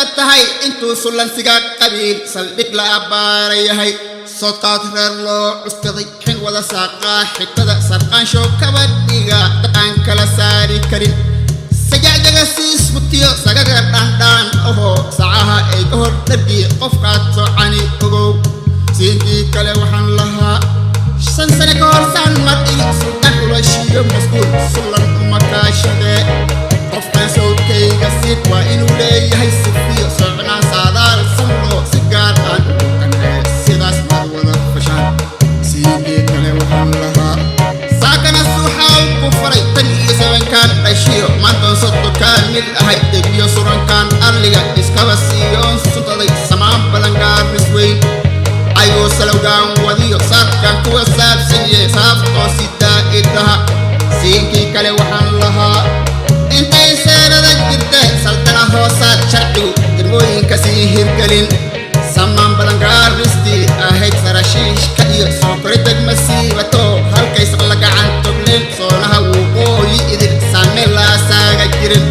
Siba tahay intuu sullansiga qabiil saldhig la abbaara yahay, sodqaad reer loo cuskaday, xin wada saaqaa, xigtada sarqaansho kaba dhiga, dhaqaan kala saari karin, sajacjaga siismutiyo sagaga dhandhaan ahoo sacaha ay ka hor dhargii qofkaad socani ogow. Siinkii kale waxaan lahaa, 5 sane ka hor saan mar igi sultan ulashiyo mas'uul sullan uma kaashadee, qofkaan sawdkayga siin waa inuu leeyahay sifiyo socnaan saadaal samloo si gaar aan ugu qancee. Sidaas maad wada fashaan. Siinkii kale waxaan lahaa, saakana suuxaal ku faray, tan iyo sabankaan dhashiyo maantoon soddo kaamil ahay, degiyo surankaan arliga iskaba siiyoon suntaday, samaan badan gaaris weyn ayuu salowgaan wadiyo saarkan kuwa saabsanye saaftoo sidaa idhaha. Siinkii kale waxaan lahaa, intay seerada jirta saldana hoosaad sharcigu degmooyinka sii hirgelin, samaan badan gaaristii ahayd sarashiishka iyo soo kori degma siibato, halkaysan la gacan togleen soonaha wuqooyi idin saame laasaaga jirin,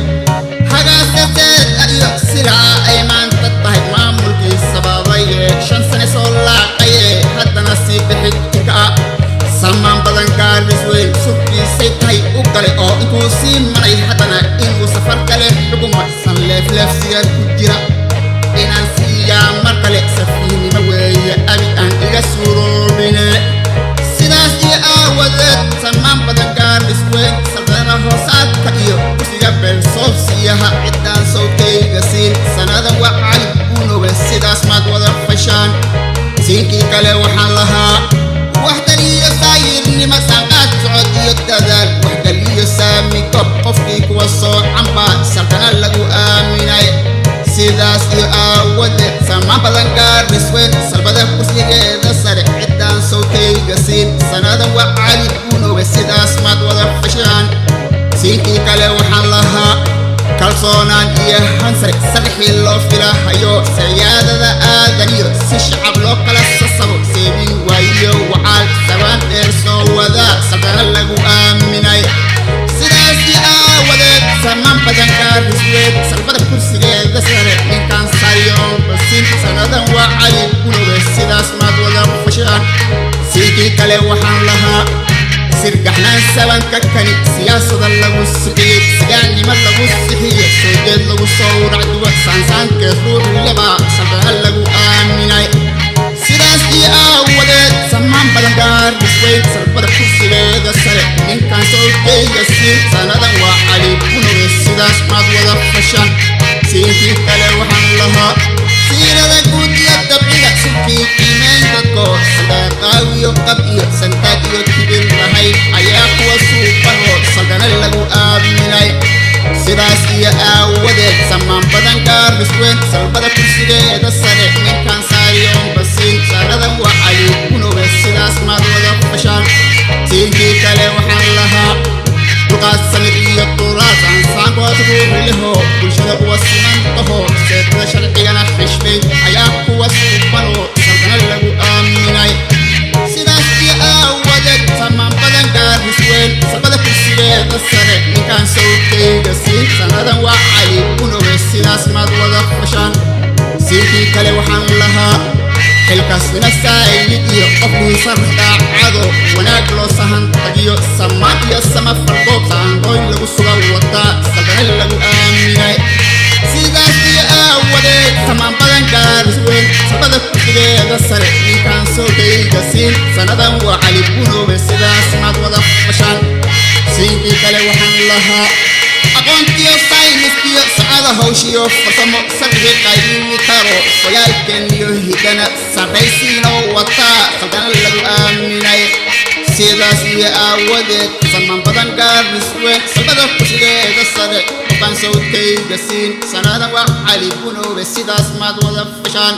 hagaasaseed iyo silaa ay maanta tahay maamulkii sababaye, 5 sane soo laaqaye haddana sii bixi tinka ah, samaan badan gaaris weyn surkiisay tahay u galay oo intuu sii maray haddana inuu safar kale xuguma san leefleefsiga ku jira inaan siiyaa mar kale safiihnimo weeye abi aan iga suuroobine. Sidaas iyo aawadeed samaan badan gaaris weyn saldana hoosaadka iyo kursiga beelsoobsiyaha ciddaan sawtayga siin sanada waa Cali Bunowe. Sidaas maad wada fashaan. Siinkii kale waxaan lahaa, waxtar iyo saayirnimo, saanqaad socod iyo dadaal, waxgal iyo saami gob, qofkii kuwa soocanbaa saldana lagu aaminay. Sidaas iyo aawadeed samaan badan gaaris weyn salbada kursigeeda sare ciddaan sawtayga siin sanada waa Cali Bunowe. Sidaas maad wada fashaan. Siinkii kale waxaan lahaa, kalsoonaan iyo hansare sarxii loo filahayo, sayaadada aadaniyo si shacab loo kala sasabo, seebin waayo wacaal sabaan dheer soo wadaa saldana lagu aaminay. Sidaas iyo aawadeed samaan badan gaaris weyn salbada kursigeeda sare ninkaan saryoon basin sanadan waa Cali Bunowe. Sidaas maad wada fashaan. Siinkii kale waxaan lahaa, sirgaxnaan sabanka kani siyaasada lagu sixiyey, sigaannimo lagu sixiyo, soo jeed lagu sowrac duwa, saansaankeed ruux lebaa saldana lagu aaminay. Sidaas iyo aawadeed samaan badan gaaris weyn salbada kursigeeda sare ninkaan sawtayga siin sanadan waa Cali Bunowe. Sidaas maad wada fashaan. Siinkii kale waxaan lahaa, siirada guud iyo dabciga sulkii qiimayn dadkoo saldaqaawiyo qab iyo santaag iyo kibir lahayn ayaa kuwa suuqanoo saldana lagu aaminay. Sidaas iyo aawadeed samaan badan gaaris weyn salbada kursigeeda sare ninkaan saariyoon basiin sanadan waa Cali Bunowe. Sidaas maad wada fashaan. Siinkii kale waxaan lahaa, dulqaad, samir iyo turaas, ansaankood ruux leho, bulshada kuwa siman taho, seetada sharcigana xishmayn ayaa kuwa suubanoo saldana lagu aaminay. Sidaas iyo aawadeed samaan badan gaaris weyn salbada kursigeeda sare ninkaan sawtayga siin sanadan waa Cali Bunowe. Sidaas maad wada fashaan. Siinkii kale waxaan lahaa, xilkaasina saayid iyo qofkii sardaacado, wanaag loo sahan tagiyo, samaan iyo samafalkoob saangooyn lagu suga wadaa saldana lagu aaminay. Sidaas iyo aawadeed samaan badan gaaris weyn salbada kursigeeda sare ninkaan sawtayga siin sanadan waa Cali Bunowe. Sidaas maad wada fashaan. Siinkii kale waxaan lahaa, aqoontiyo sayniskiyo socada hawshiyo farsamo sarxi qayimi karo, soyaalkeeniyo hidana sarraysiinoo wataa saldana lagu aaminay. Sidaas iyo aawadeed samaan badan gaaris weyn salbada kursigeeda sare qofaan sawtayga siin sanadan waa Cali Bunowe. Sidaas maad wada fashaan.